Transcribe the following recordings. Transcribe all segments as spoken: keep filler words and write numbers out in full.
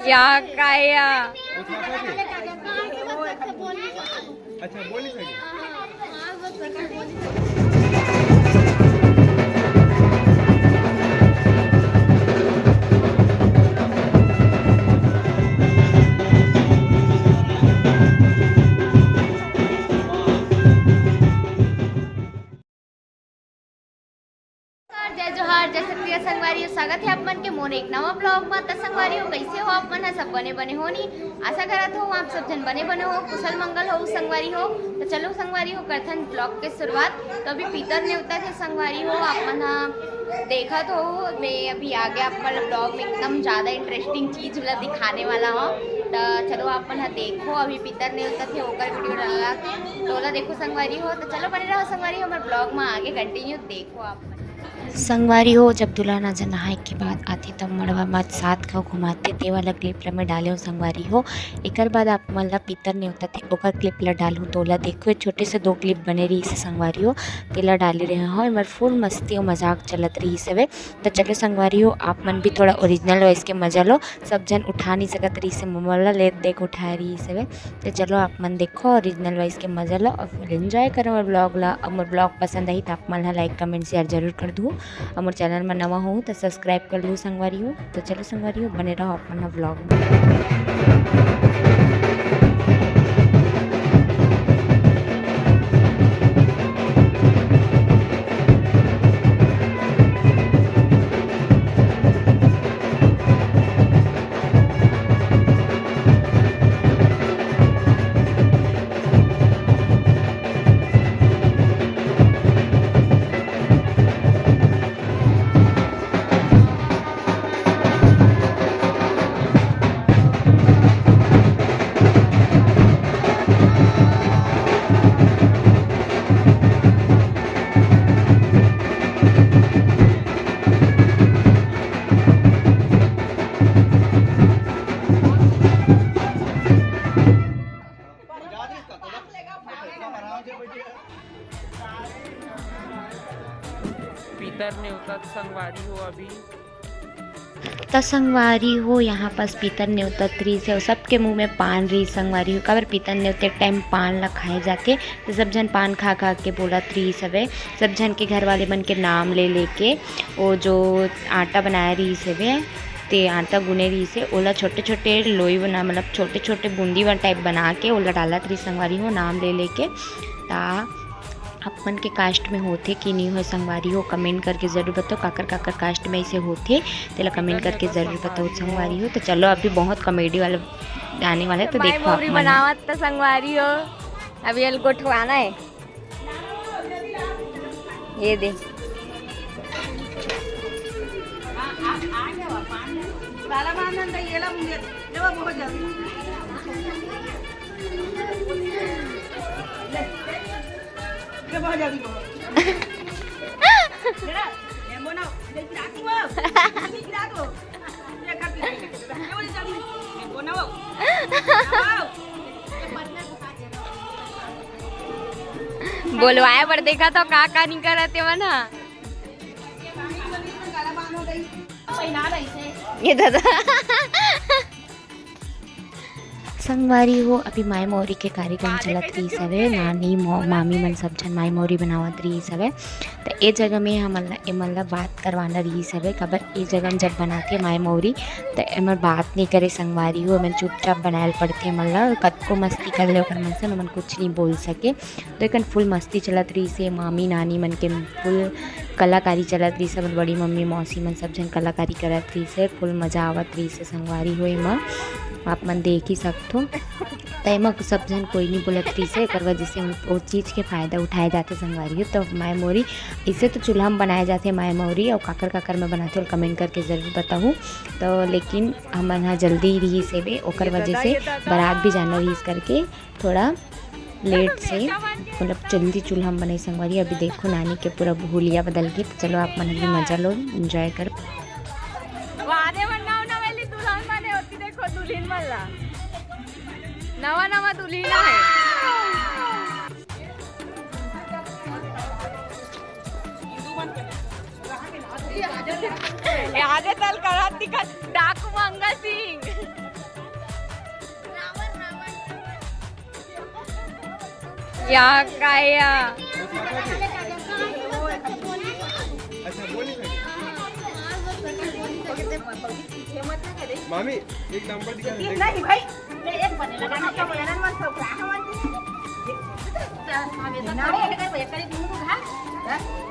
क्या खाया? अच्छा, बोल नहीं सके। नमस्कार, जय जोहार, जय छत्तीसगढ़ संगवारी हो। स्वागत है आप मन के मोर एक नवा vlog में। त संगवारी हो, कैसे हो आप मन ह? सब बने बने हो नी? आशा करत हो आप सब झन बने बने हो, कुशल मंगल हो संगवारी हो। तो चलो संगवारी हो, करथन vlog के शुरुआत। तो अभी पितर नेवता थे संगवारी हो, आप मन ह देखत हो, मैं अभी आगे आप मन vlog में एकदम ज्यादा interesting चीज ला दिखाने वाला हूँ। तो चलो आप मन ह देखो, अभी पितर नेवता थे ओकर video डाला थे, तो ओला देखो संगवारी हो। तो चलो बने रहो संगवारी हो, हमर vlog में आगे continue देखो आप मन। संगवारी हो, जब दुल्हन आ नहाए के बाद आथे, तब मड़वा में सात घाव घुमाथे, ते वाला clip ला मैं डाले हूँ संगवारी हो। एकर बाद आप मन ला पितर नेवता थे, ओकर clip ला डालहूँ, तो ओला देखो, छोटे से दो clip बने रहिस हे संगवारी हो, तेला डाले रहे हो। एमर full मस्ती और मजाक चलत रहिस हवे। तो चलो संगवारी हो, आप मन भी थोड़ा original voice के मजा लो। सब झन उठा नहीं सकत रहिस हे मोबाइल ला, ले देख उठाए रहिस हवे। तो चलो आप मन देखो original voice के मजा लो और full enjoy करो मोर vlog ला। और मोर vlog पसंद आही तो आप मन ला like, comment, share जरूर कर दू। और मोर channel में नवा हो तो subscribe कर लू संगवारी हो। तो चलो संगवारी हो, बने रहो आप मन vlog में। पितर नेवता संगवारी हो अभी। त संगवारी हो, यहाँ पास पितर नेवतत रहिस हे, सबके मुँह में पान रहिस संगवारी हो, काबर पितर नेवते time पान ला खाए जाथे। तो सब झन पान खा खा के बोलत रहिस हवे, सब झन के घर वाले मन के नाम ले लेके। वो जो आटा बनाए रहिस हवे, ते आटा गुने रहिस हे, ओला छोटे छोटे लोई बना, मतलब छोटे छोटे बूंदी बन type बना के ओला डालत रहिस संगवारी हो, नाम ले लेके। ता आप मन के caste में होथे कि नहीं हो संगवारी हो, comment करके जरूर बताओ। काकर काकर caste में ऐसे होथे, तेला comment करके जरूर बताओ संगवारी हो। तो चलो, अभी बहुत comedy वाला आने वाला है, तो माई देखो आप मोरी मन। बनावत त संगवारी हो, अभी एल गोठवाना है। ये दे। ताला बांधन त ये ला मुझे, ये वो बहुत जल्दी। ले। ये बहुत जल्दी बहुत। ये ना, ये बोना, ये गिरा दूँ वो। ये गिरा दो। बोलवाए बर देखा तो का का नहीं करत हे मन ह। ये दादा। संगवारी हो, अभी माय मौरी के कार्यक्रम चलत रहिस हवे। नानी, मौ-, मामी मन सब झन माय मौरी बनावत रहिस हवे। त ए जगह में हमन ला, एमन ला बात करवाना रहिस हवे, काबर ए जगह में जब बनाथे माय मौरी, त एमन बात नइ करे संगवारी हो, एमन चुपचाप बनाए ल पड़थे एमन ला। कतको मस्ती कर ले ओकर मन से, ओमन कुछ नइ बोल सके। तो एकन full मस्ती चलत रहिस हे, मामी नानी मन के full कलाकारी चलत रहिस हे, हमर बड़ी मम्मी मौसी मन सब झन कलाकारी करत रहिस हे, full मजा आवत रहिस हे संगवारी हो। एमा आप मन देख ही सकथो, त एमा सब झन कोई नहीं बोलत रहिस हे, एकर वजह से हम वो चीज के फायदा उठाए जाथे संगवारी हो। तो माय मौरी इसे तो चूल्हा में बनाए जाथे माय मौरी, और काकर काकर में बनाथे, comment करके जरूर बताहू। तो लेकिन हमन हा जल्दी रहिस हे बे, ओकर वजह से बारात भी जाना रहिस करके थोड़ा late से, मतलब जल्दी चूल्हा में बनाई संगवारी। अभी देखो नानी के पूरा हुलिया बदल गे, तो चलो आप मन भी मजा लो, enjoy करो। वादे मन गाँव नवेली दुल्हन बने होती, देखो दुल्हन मन ला, नवा नवा दुल्हन है। यादे तल करत दिखत डाकू मंगा सिंह। या काय या? मामी, एक नंबर दिखा दे। नहीं भाई, ये एक बने लगा ना, क्या बोला ना, मन तो क्या हमारे ना, ये कहीं कोई कहीं दूर उठा।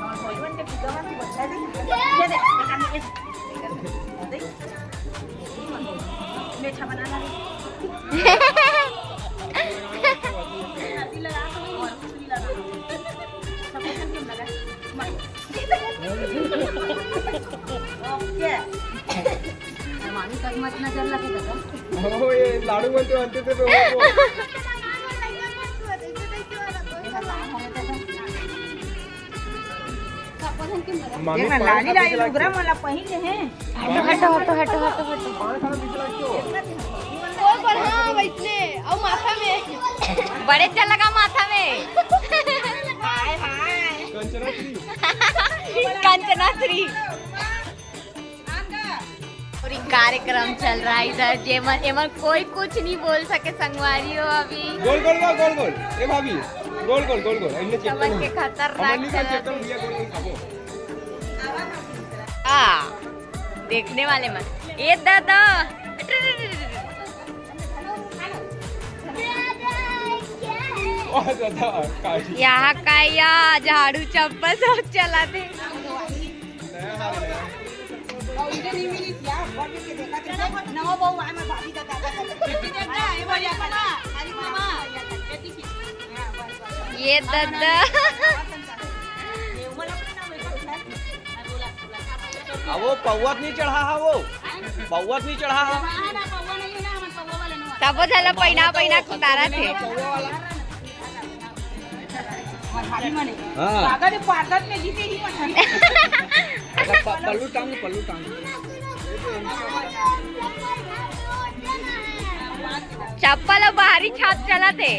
और भगवान के पूजा में बोलता है, ये दे, ये दे। मीठा बनाना है। मामी का मत नजर लगे दादा। हो, ये लाडू बनते बनते थे वो। मामी, लाली लाली लुगरा मला पहले हैं। हटो हटो हटो हटो हटो। ऊपर हाँ वैसने और माथा में। बड़े चल लगा माथा में। कंचना श्री। कंचना श्री। और ये कार्यक्रम चल रहा है इधर, जेमन एमन कोई कुछ नहीं बोल सके संगवारी हो अभी। गोल गोल गोल गोल गोल। ए भाभी, गोल गोल गोल गोल। इनने चेक समझ के खतरनाक हमन निकल चेक चलत कर दिया, गोल गोल खाबो। हाँ, देखने वाले मत। ये दादा। बहुत ज्यादा काली। यहाँ का या झाड़ू चप्पल सब चला थे। नया हाल है। नवा बहू आए, मैं भाभी का दादा का। ये दादा। अब वो पौवत नहीं चढ़ा है, वो पौवत नहीं चढ़ा है। तबो झाला पहिना पहिना कुतारा थे। भाभी मने हाँ। अगर ये पार्लर में जीते ही मत। अच्छा, प- पल्लू टांग, पल्लू टांग। चप्पल और बाहरी छाप चला थे।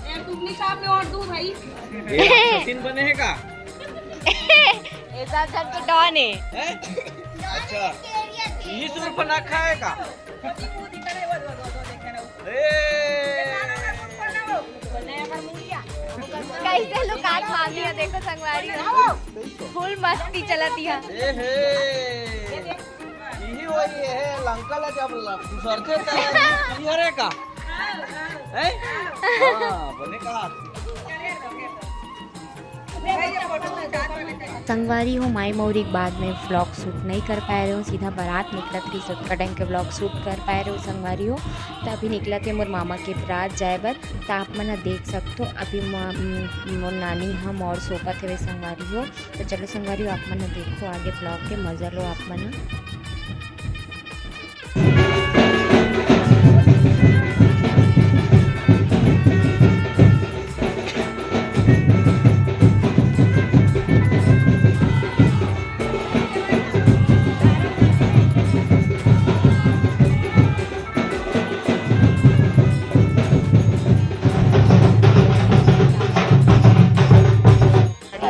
एक दुगनी साहब में और दू भाई। ये राक्षसीन बने है का? ऐसा घर के डॉन है। हैं? अच्छा, यही सुर पर रखा है का? ए, कैसे लुकात मामी है, देखो संगवारी हो। फुल मस्ती चलती है। ए हे। यही वही है, लंका ला जब ल-, गुजरते थे, यही हरे का? हैं? हाँ, बने कहा। संगवारी हो, माई मौरी के बाद में व्लॉग शूट नहीं कर पाए रहे हो, सीधा बारात निकलत रही, तो कटंग के व्लॉग शूट कर पाए रहे हो संगवारी हो। तो अभी निकलत हे मोर मामा के बारात जाए बर, तो आप मन ह देख सकथो। अभी म-, म-, मोर नानी हम और सोपत हवे संगवारी हो। तो चलो संगवारी हो, आप मन ह देखो आगे व्लॉग के, मजा लो आप मन ह।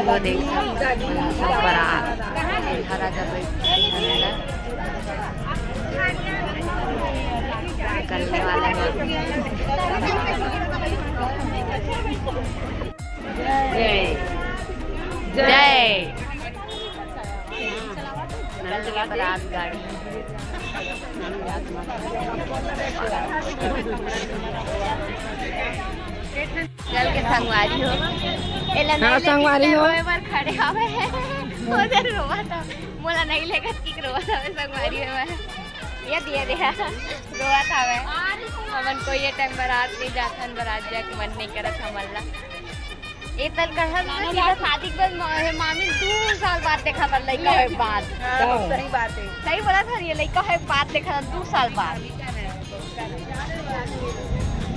वो देख सकते हैं, बड़ा हरा जब निकलने वाला है। जय जय। बरात गाड़ी। चल के संगवारी हो। एला हाँ, नहीं लेके संगवारी हो। रोए बर खड़े हवे। उधर रोवत हवे। मोला नहीं लेगत की रोवत हवे संगवारी हो। ये दिया दिया। रोवत हवे। हमन कोई ये टाइम बारात नहीं जाथन, बारात जाके मन नहीं करत हमन ला। ए तल कहत ना सीधा शादी के बाद म-, हे मामी दू साल बाद देखा था लइका होए के बाद। हाँ, सही बात है। सही बोला था, ये लइका होए के बाद देखा था दू साल बाद।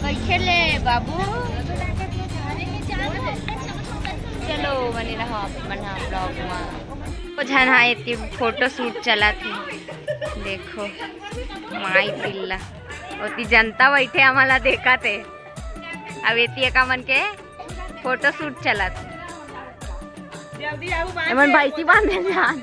कैसे ले बाबू? चलो बने रहो आप मन हा व्लॉग में। वो झन हा एती फोटो शूट चला थी, देखो माई पिल्ला ओती जनता बैठे हमला देखा थे। अब एती एका मन के फोटो शूट चलत। जल्दी आऊ बात एमन भैंसी बांधे जात।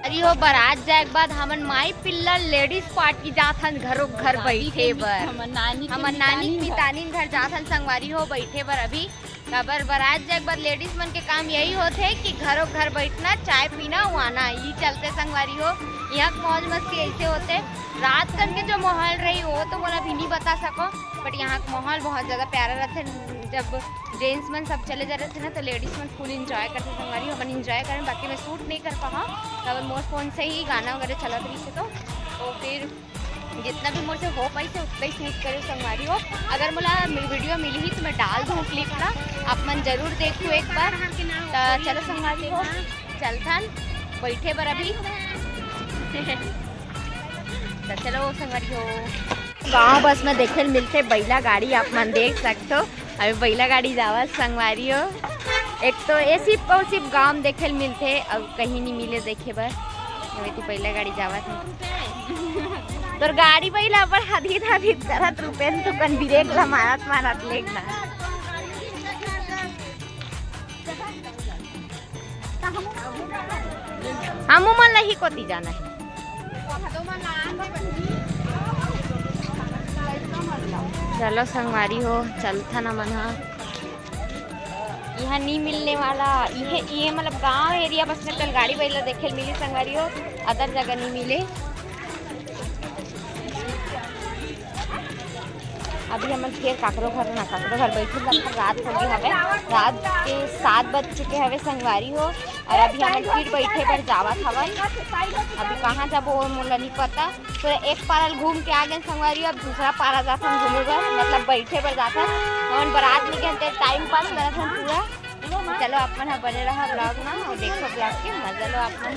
अरे हो, बारात जाए के बाद हमन माई पिल्ला लेडीज पार्टी जाथन घरो घर बैठे बर। हमर नानी के हमर नानी मितानिन घर। मितानिन घर जाथन संगवारी हो बैठे बर अभी। काबर बारात जाए के बाद लेडीज मन के काम यही होथे कि घरो घर बैठना, चाय पीना, अउ आना। ई चलते संगवारी हो, यहाँ के मौज मस्ती ऐसे होथे। रात कन के जो माहौल रही वो तो मोला भी नहीं बता सको, बट यहाँ का माहौल बहुत ज्यादा प्यारा रहथे। जब जेंट्स मन सब चले जा रहे थे ना, तो लेडीज मन फुल एंजॉय करते संगवारी हो। अपन एंजॉय करें, बाकी मैं शूट नहीं कर पाऊँ, काबर मोर फोन से ही गाना वगैरह चलत रही थे, तो, तो फिर जितना भी मोर से हो पाई से उतना ही शूट करे संगवारी हो। अगर मोला वीडियो मिली ही तो मैं डाल दूँ क्लिप ला, आप मन जरूर देखो एक बार। तो चलो संगवारी हो, चलथन बैठे बर अभी। तो चलो संगवारी हो, गांव बस में देखे ल मिलथे बैला गाड़ी, आप मन देख सकथो। अभी बैला गाड़ी जावत संगवारी हो। एक तो ये सिर्फ और सिर्फ गांव में देखे ल मिलथे, अब कहीं नहीं मिले देखे बर। अभी तो बैला गाड़ी जावत है। तोर गाड़ी बैला पर हदीत हदीत करत रुपेन, तू कन ब्रेक ला मारत मारत लेगना। हमू मन ला ही कोती जाना है। चलो संगवारी हो, चलथन हमन ह। यहाँ नी मिलने वाला, इहे, इहे मतलब गांव एरिया बस में चल गाड़ी बैला देखे ल मिली संगवारी हो, अदर जगह नी मिले। अभी हमन फिर काकरो घर ना, काकरो घर बैठे ला, रात हो गई हवे। रात के सात बज चुके हवे संगवारी हो, और अभी हमन फिर बैठे बर जावत हवन। अभी कहाँ जाबो वो मोला नहीं पता। तो एक पारा ल घूम के आ गए संगवारी, अब दूसरा पारा जाथन घूमे बर, मतलब बैठे बर जाथन। हमन बारात में गए थे, टाइम पास करत हन पूरा। चलो आप मन ह बने रहा ब्लॉग में और देखो ब्लॉग के मजा लो आप मन।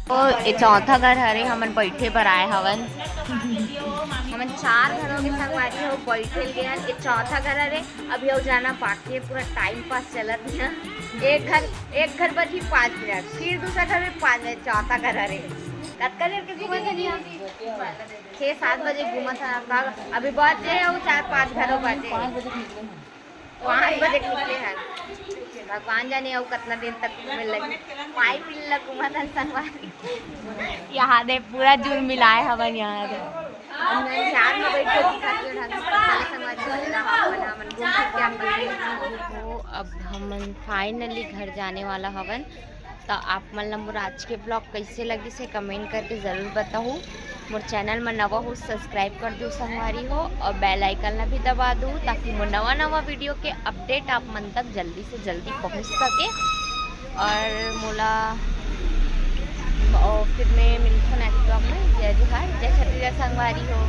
तो ये चौथा घर हरे, हमन बैठे बर आए हवन। हमन चार घरों के संगवारी हो बैठे गए हन। ये चौथा घर हरे, अभी अउ जाना बाकी है, पूरा टाइम पास चलत है। एक घर, एक घर बर ही पाँच मिनट, फिर दूसरा घर में पाँच मिनट, चौथा घर हरे। कतका देर के घूमत हन यहाँ? छः सात बजे घूमत हन। अब अभी बचे है वो चार पाँच घरों बचे है। पाँच बजे निकले हैं। भगवान जाने अउ कितना दिन तक घूमे लगी। पाई पिल्ला घूमत हन संगवारी। यहाँ दे पूरा जुल मिलाए हवन यहाँ दे। हम ध्यान में बैठ के दिखा के ढंग से पहले समझ में रहा, अपन हमन घूम फिर के हम बैठे। हो, अब हमन फाइनली घर जाने वाला हवन। तो आप मन ला मोर आज के ब्लॉग कैसे लगिस हे कमेंट करके ज़रूर बताहू। मोर चैनल में नवा हो सब्सक्राइब कर दो संगवारी हो, और बेल आइकन ला भी दबा दो ताकि मोर नवा नवा वीडियो के अपडेट आप मन तक जल्दी से जल्दी पहुंच सके। और मोला और फिर मैं मिलथन नेक्स्ट ब्लॉग में। जय जोहार, जय छत्तीसगढ़ संगवारी हो।